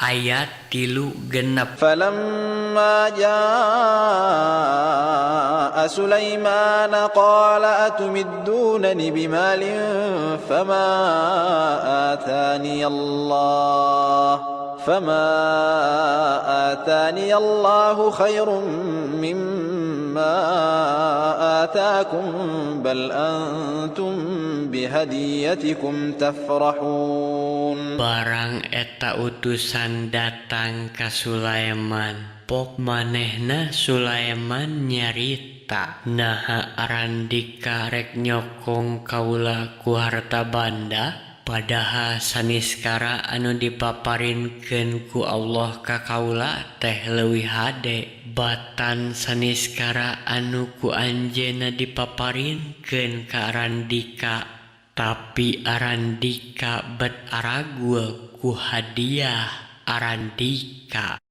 Ayat 36. فلما جاء سليمان قال أتمدونن بمال فما آتاني الله خير مما آتاكم بل أنتم بهديتكم تفرحون. Barang eta utusan datang ka Sulaiman, pok manehna Sulaiman nyarita, "Naha Arandika rek nyokong kaula ku harta banda, padahal saniskara anu dipaparinkeun ku Allah ka kaula teh leuwih hade batan saniskara anu ku anjeunna dipaparinkeun ka Arandika, tapi Arandika bet aragul ku hadiah Arandika."